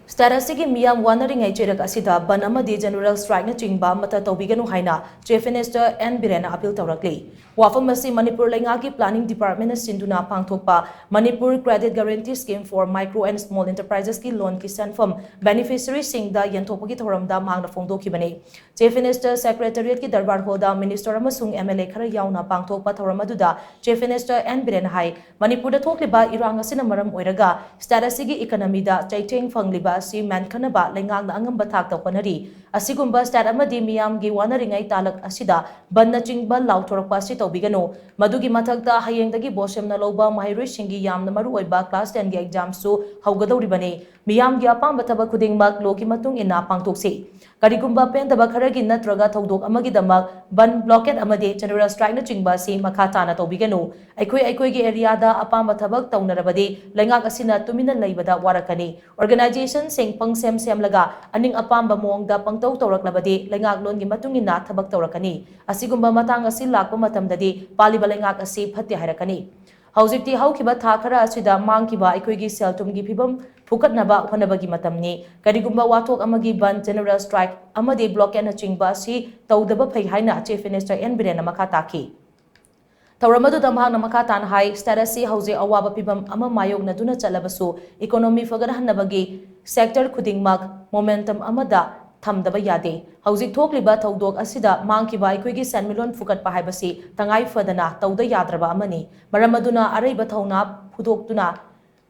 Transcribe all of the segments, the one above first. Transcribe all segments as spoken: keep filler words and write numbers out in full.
State ꯑꯁꯤꯒꯤ ꯃꯤꯌꯥꯝ ꯋꯥꯅꯔꯤꯉꯩ ꯆꯩꯔꯛ ꯑꯁꯤꯗ ꯕꯟ ꯑꯃꯗꯤ general strikeꯅꯆꯤꯡꯕ ꯑꯃꯠꯇ ꯇꯧꯕꯤꯒꯅꯨ ꯍꯥꯏꯅ Chief Minister N ꯕꯤꯔꯦꯟꯅ appeal ꯇꯧꯔꯛꯂꯤ꯫ ꯋꯥꯐꯝ ꯑꯁꯤ ꯃꯅꯤꯄꯨꯔ ꯂꯩꯉꯥꯛꯀꯤ Planning Departmentꯅ ꯁꯤꯟꯗꯨꯅ ꯄꯥꯡꯊꯣꯛꯄ Manipur Credit Guarantee Scheme for Micro and Small Enterprisesꯀꯤ loanꯒꯤ ꯁꯦꯟꯐꯝ beneficiaryꯁꯤꯡꯗ ꯌꯦꯟꯊꯣꯛꯄꯒꯤ ꯊꯧꯔꯝꯗ ꯃꯍꯥꯛꯅ ꯐꯣꯡꯗꯣꯛꯈꯤꯕꯅꯤ꯫ Chief Minister Secretariatꯀꯤ Darbar Hallꯗ minister ꯑꯃꯁꯨꯡ M L A ꯈꯔ ꯌꯥꯎꯅ ꯄꯥꯡꯊꯣꯛꯄ ꯊꯧꯔꯝ ꯑꯗꯨꯗ Chief Minister N ꯕꯤꯔꯦꯟꯅ ꯍꯥꯏ, ꯃꯅꯤꯄꯨꯔꯗ ꯊꯣꯛꯂꯤꯕ ꯏꯔꯥꯡ ꯑꯁꯤꯅ ꯃꯔꯝ ꯑꯣꯏꯔꯒ state ꯑꯁꯤꯒꯤ economyꯗ ꯆꯩꯊꯦꯡ ꯐꯪꯂꯤꯕ ꯑꯁꯤ ꯃꯦꯟꯈꯠꯅꯕ ꯂꯩꯉꯥꯛꯅ ꯑꯉꯝꯕ ꯊꯥꯛꯇ ꯍꯣꯠꯅꯔꯤ꯫ ꯑꯁꯤꯒꯨꯝꯕ state ꯑꯃꯗꯤ ꯃꯤꯌꯥꯝꯒꯤ ꯋꯥꯅꯔꯤꯉꯩ ꯇꯥꯂꯛ ꯑꯁꯤꯗ ꯕꯟꯅꯆꯤꯡꯕ ꯂꯥꯎꯊꯣꯔꯛꯄ ꯑꯁꯤ ꯇꯧꯕꯤꯒꯅꯨ꯫ ꯃꯗꯨꯒꯤ ꯃꯊꯛꯇ ꯍꯌꯦꯡꯗꯒꯤ ꯕꯣꯁꯦꯝꯅ ꯂꯧꯕ ꯃꯍꯩꯔꯣꯏꯁꯤꯡꯒꯤ ꯌꯥꯝꯅ ꯃꯔꯨꯑꯣꯏꯕ class tenꯒꯤ examꯁꯨ ꯍꯧꯒꯗꯧꯔꯤꯕꯅꯤ꯫ ꯃꯤꯌꯥꯝꯒꯤ ꯑꯄꯥꯝꯕ ꯊꯕꯛ ꯈꯨꯗꯤꯡꯃꯛ lawꯒꯤ ꯃꯇꯨꯡ ꯏꯟꯅ ꯄꯥꯡꯊꯣꯛꯁꯤ꯫ ꯀꯔꯤꯒꯨꯝꯕ ꯄꯦꯟꯗꯕ ꯈꯔꯒꯤ ꯅꯠꯇ꯭ꯔꯒ ꯊꯧꯗꯣꯛ ꯑꯃꯒꯤꯗꯃꯛ ꯕꯟ, blockade ꯑꯃꯗꯤ general strikeꯅꯆꯤꯡꯕ ꯑꯁꯤ ꯃꯈꯥ ꯇꯥꯅ ꯇꯧꯕꯤꯒꯅꯨ꯫ ꯑꯩꯈꯣꯏ ꯑꯩꯈꯣꯏꯒꯤ areaꯗ ꯑꯄꯥꯝꯕ ꯊꯕꯛ ꯇꯧꯅꯔꯕꯗꯤ ꯂꯩꯉꯥꯛ ꯑꯁꯤꯅ ꯇꯨꯃꯤꯟꯅ ꯂꯩꯕꯗ ꯋꯥꯔꯛꯀꯅꯤ꯫ Organisationꯁꯤꯡ ꯄꯪꯁꯦꯝ ꯁꯦꯝꯂꯒ ꯑꯅꯤꯡ ꯑꯄꯥꯝꯕ ꯃꯑꯣꯡꯗ ꯄꯪꯇꯧ ꯇꯧꯔꯛꯂꯕꯗꯤ ꯂꯩꯉꯥꯛꯂꯣꯟꯒꯤ ꯃꯇꯨꯡ ꯏꯟꯅ ꯊꯕꯛ ꯇꯧꯔꯛꯀꯅꯤ꯫ ꯑꯁꯤꯒꯨꯝꯕ ꯃꯇꯥꯡ ꯑꯁꯤ ꯂꯥꯛꯄ ꯃꯇꯝꯗꯗꯤ ꯄꯥꯜꯂꯤꯕ ꯂꯩꯉꯥꯛ ꯑꯁꯤ ꯐꯠꯇꯦ ꯍꯥꯏꯔꯛꯀꯅꯤ꯫ ꯍꯧꯖꯤꯛꯇꯤ ꯍꯧꯈꯤꯕ ꯊꯥ ꯈꯔ ꯑꯁꯤꯗ ꯃꯥꯡꯈꯤꯕ ꯑꯩꯈꯣꯏꯒꯤ ꯁꯦꯜ ꯊꯨꯝꯒꯤ ꯐꯤꯕꯝ ꯐꯨꯀꯠꯅꯕ ꯍꯣꯠꯅꯕꯒꯤ ꯃꯇꯝꯅꯤ꯫ ꯀꯔꯤꯒꯨꯝꯕ ꯋꯥꯊꯣꯛ ꯑꯃꯒꯤ ꯕꯟ, general strike ꯑꯃꯗꯤ blockadeꯅꯆꯤꯡꯕ ꯑꯁꯤ ꯇꯧꯗꯕ ꯐꯩ ꯍꯥꯏꯅ Chief Minister N ꯕꯤꯔꯦꯟꯅ ꯃꯈꯥ ꯇꯥꯈꯤ꯫ ꯊꯧꯔꯝ ꯑꯗꯨꯗ ꯃꯍꯥꯛꯅ ꯃꯈꯥ ꯇꯥꯅ ꯍꯥꯏ, state ꯑꯁꯤ ꯍꯧꯖꯤꯛ ꯑꯋꯥꯕ ꯐꯤꯕꯝ ꯑꯃ ꯃꯥꯌꯣꯛꯅꯗꯨꯅ ꯆꯠꯂꯕꯁꯨ economy ꯐꯒꯠꯍꯟꯅꯕꯒꯤ sector ꯈꯨꯗꯤꯡꯃꯛ momentum ꯑꯃꯗ ꯊꯝꯗꯕ ꯌꯥꯗꯦ꯫ ꯍꯧꯖꯤꯛ ꯊꯣꯛꯂꯤꯕ ꯊꯧꯗꯣꯛ ꯑꯁꯤꯗ ꯃꯥꯡꯈꯤꯕ ꯑꯩꯈꯣꯏꯒꯤ ꯁꯦꯟꯃꯤꯠꯂꯣꯟ ꯐꯨꯒꯠꯄ ꯍꯥꯏꯕꯁꯤ ꯇꯉꯥꯏ ꯐꯗꯅ ꯇꯧꯗ ꯌꯥꯗ꯭ꯔꯕ ꯑꯃꯅꯤ꯫ ꯃꯔꯝ ꯑꯗꯨꯅ ꯑꯔꯩꯕ ꯊꯧꯅꯥ ꯄꯨꯊꯣꯛꯇꯨꯅ,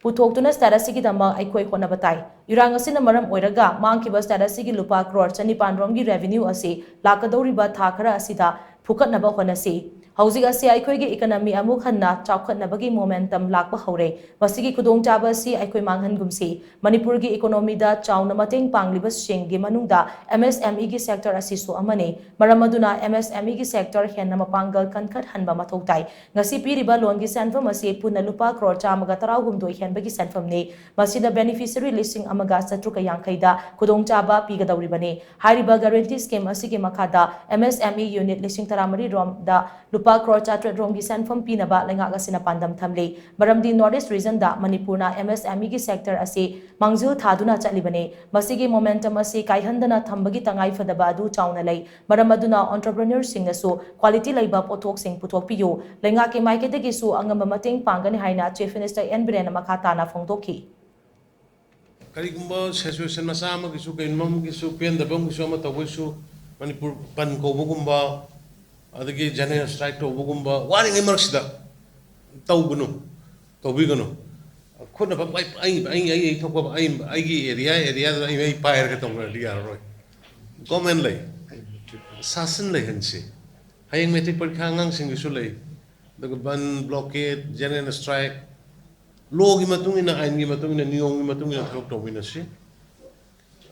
ꯄꯨꯊꯣꯛꯇꯨꯅ state ꯑꯁꯤꯒꯤꯗꯃꯛ ꯑꯩꯈꯣꯏ ꯍꯣꯠꯅꯕ ꯇꯥꯏ꯫ ꯏꯔꯥꯡ ꯑꯁꯤꯅ ꯃꯔꯝ ꯑꯣꯏꯔꯒ ꯃꯥꯡꯈꯤꯕ state ꯑꯁꯤꯒꯤ ꯂꯨꯄꯥ ꯀ꯭ꯔꯣꯔ ꯆꯅꯤꯄꯥꯟ ꯔꯣꯝꯒꯤ revenue ꯑꯁꯤ ꯂꯥꯛꯀꯗꯧꯔꯤꯕ ꯊꯥ ꯈꯔ ꯑꯁꯤꯗ ꯐꯨꯀꯠꯅꯕ ꯍꯣꯠꯅꯁꯤ꯫ ꯍꯧꯖꯤꯛ ꯑꯁꯤ ꯑꯩꯈꯣꯏꯒꯤ economy ꯑꯃꯨꯛ ꯍꯟꯅ ꯆꯥꯎꯈꯠꯅꯕꯒꯤ momentum ꯂꯥꯛꯄ ꯍꯧꯔꯦ꯫ ꯃꯁꯤꯒꯤ ꯈꯨꯗꯣꯡꯆꯥꯕ ꯑꯁꯤ ꯑꯩꯈꯣꯏ ꯃꯥꯡꯍꯟꯒꯨꯝꯁꯤ꯫ ꯃꯅꯤꯄꯨꯔꯒꯤ economyꯗ ꯆꯥꯎꯅ ꯃꯇꯦꯡ ꯄꯥꯡꯂꯤꯕꯁꯤꯡꯒꯤ ꯃꯅꯨꯡꯗ MSMEꯒꯤ sector ꯑꯁꯤꯁꯨ ꯑꯃꯅꯤ꯫ ꯃꯔꯝ ꯑꯗꯨꯅ MSMEꯒꯤ sector ꯍꯦꯟꯅ ꯃꯄꯥꯡꯒꯜ ꯀꯟꯈꯠꯍꯟꯕ ꯃꯊꯧ ꯇꯥꯏ꯫ ꯉꯁꯤ ꯄꯤꯔꯤꯕ loanꯒꯤ ꯁꯦꯟꯐꯝ ꯑꯁꯤ ꯄꯨꯟꯅ ꯂꯨꯄꯥ ꯀ꯭ꯔꯣꯔ ꯆꯥꯝꯃꯒ ꯇꯔꯥꯍꯨꯝꯗꯣꯏ ꯍꯦꯟꯕꯒꯤ ꯁꯦꯟꯐꯝꯅꯤ꯫ ꯃꯁꯤꯗ beneficiary ꯂꯤꯁꯤꯡ ꯑꯃꯒ ꯆꯥꯇ꯭ꯔꯨꯛꯀ ꯌꯥꯡꯈꯩꯗ ꯈꯨꯗꯣꯡꯆꯥꯕ ꯄꯤꯒꯗꯧꯔꯤꯕꯅꯤ꯫ ꯍꯥꯏꯔꯤꯕ guarantee scheme ꯑꯁꯤꯒꯤ ꯃꯈꯥꯗ MSME unit ꯂꯤꯁꯤꯡ ꯇꯔꯥꯃꯔꯤ ꯔꯣꯝꯗ ꯂꯨꯄꯥ ꯀ꯭ꯔꯣꯔ ꯆꯥꯇ꯭ꯔꯦꯠ ꯔꯣꯝꯒꯤ ꯁꯦꯟꯐꯝ ꯄꯤꯅꯕ ꯂꯩꯉꯥꯛ ꯑꯁꯤꯅ ꯄꯥꯟꯗꯝ ꯊꯝꯂꯤ꯫ ꯃꯔꯝꯗꯤ North East Regionꯗ ꯃꯅꯤꯄꯨꯔꯅ MSMEꯒꯤ sector ꯑꯁꯤ ꯃꯥꯡꯖꯤꯜ ꯊꯥꯗꯨꯅ ꯆꯠꯂꯤꯕꯅꯤ꯫ ꯃꯁꯤꯒꯤ momentum ꯑꯁꯤ ꯀꯥꯏꯍꯟꯗꯅ ꯊꯝꯕꯒꯤ ꯇꯉꯥꯏ ꯐꯗꯕ ꯑꯗꯨ ꯆꯥꯎꯅ ꯂꯩ꯫ ꯃꯔꯝ ꯑꯗꯨꯅ entrepreneurꯁꯤꯡꯅꯁꯨ quality ꯂꯩꯕ ꯄꯣꯠꯊꯣꯛꯁꯤꯡ ꯄꯨꯊꯣꯛꯄꯤꯌꯨ꯫ ꯂꯩꯉꯥꯛꯀꯤ ꯃꯥꯏꯀꯩꯗꯒꯤꯁꯨ ꯑꯉꯝꯕ ꯃꯇꯦꯡ ꯄꯥꯡꯒꯅꯤ ꯍꯥꯏꯅ Chief Minister ꯑꯦꯟ ꯕꯤꯔꯦꯟꯅ ꯃꯈꯥ ꯇꯥꯅ ꯐꯣꯡꯗꯣꯛꯈꯤ꯫ ꯀꯔꯤꯒꯨꯝꯕ situation ꯃꯆꯥ ꯑꯃꯒꯤꯁꯨ, ꯀꯩꯅꯣꯝꯒꯤꯁꯨ, ꯄꯦꯟꯗꯕ ꯑꯃꯒꯤꯁꯨ, ꯑꯃ ꯇꯧꯕꯒꯤꯁꯨ, ꯃꯅꯤꯄꯨꯔ ꯕꯟ ꯀꯧꯕꯒꯨꯝꯕ, ꯑꯗꯒꯤ general strike ꯇꯧꯕꯒꯨꯝꯕ, ꯋꯥꯔꯤꯉꯩ ꯃꯔꯛꯁꯤꯗ ꯇꯧꯒꯅꯨ, ꯇꯧꯕꯤꯒꯅꯨ꯫ ꯈꯨꯠꯅ ꯄꯪꯄꯥꯏ-, ꯑꯩ, ꯑꯩ, ꯑꯩ, ꯑꯩ ꯊꯣꯛꯄ, ꯑꯩ, ꯑꯩꯒꯤ area, areaꯗꯨꯗ ꯑꯩ, ꯑꯩ ꯄꯥꯏꯔꯒ ꯇꯧꯅꯔꯗꯤ ꯌꯥꯔꯔꯣꯏ꯫ Government ꯂꯩ, ꯁꯥꯁꯟ ꯂꯩꯍꯟꯁꯤ꯫ ꯍꯌꯦꯡ matric ꯄꯔꯤꯈꯥ ꯑꯉꯥꯡꯁꯤꯡꯒꯤꯁꯨ ꯂꯩ, ꯑꯗꯨꯒ ꯕꯟ, blockade, general strike, lawꯒꯤ ꯃꯇꯨꯡ ꯏꯟꯅ, ꯑꯥꯏꯟꯒꯤ ꯃꯇꯨꯡ ꯏꯟꯅ, ꯅꯤꯌꯣꯝꯒꯤ ꯃꯇꯨꯡ ꯏꯟꯅ ꯊꯕꯛ ꯇꯧꯃꯤꯟꯅꯁꯤ꯫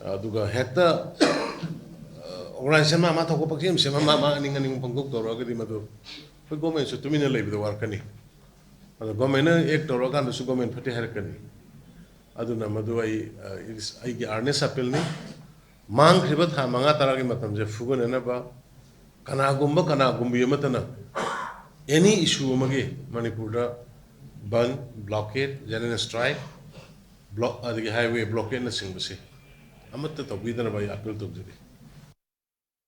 ꯑꯗꯨꯒ ꯍꯦꯛꯇ, ꯑ, organization ꯃꯥ ꯃꯥ ꯊꯣꯛꯄ ꯄꯪꯁꯦꯝ ꯁꯦꯝꯃ, ꯃꯥ ꯃꯥ ꯑꯅꯤꯡ ꯑꯅꯤꯡꯕ ꯄꯪꯇꯧ ꯇꯧꯔꯛꯑꯒꯗꯤ ꯃꯗꯨ ꯑꯩꯈꯣꯏ governmentꯁꯨ ꯇꯨꯃꯤꯟꯅ ꯂꯩꯕꯗ ꯋꯥꯔꯛꯀꯅꯤ꯫ ꯑꯗꯣ governmentꯅ act ꯇꯧꯔꯛꯑꯀꯥꯟꯗꯁꯨ government ꯐꯠꯇꯦ ꯍꯥꯏꯔꯛꯀꯅꯤ꯫ ꯑꯗꯨꯅ ꯃꯗꯨ ꯑꯩ, ꯑ, it is, ꯑꯩꯒꯤ earnest appealꯅꯤ꯫ ꯃꯥꯡꯈ꯭ꯔꯤꯕ ꯊꯥ ꯃꯉꯥ ꯇꯔꯥꯒꯤ ꯃꯇꯝꯁꯦ ꯐꯨꯒꯠꯅꯅꯕ ꯀꯅꯥꯒꯨꯝꯕ ꯀꯅꯥꯒꯨꯝꯕꯤ ꯑꯃꯠꯇꯅ any issue ꯑꯃꯒꯤ ꯃꯅꯤꯄꯨꯔꯗ ꯕꯟ, blockade, general strike, block, ꯑꯗꯒꯤ highway blockadeꯅꯆꯤꯡꯕꯁꯦ ꯑꯃꯠꯇ ꯇꯧꯕꯤꯗꯅꯕ ꯑꯩ appeal ꯇꯧꯖꯔꯤ꯫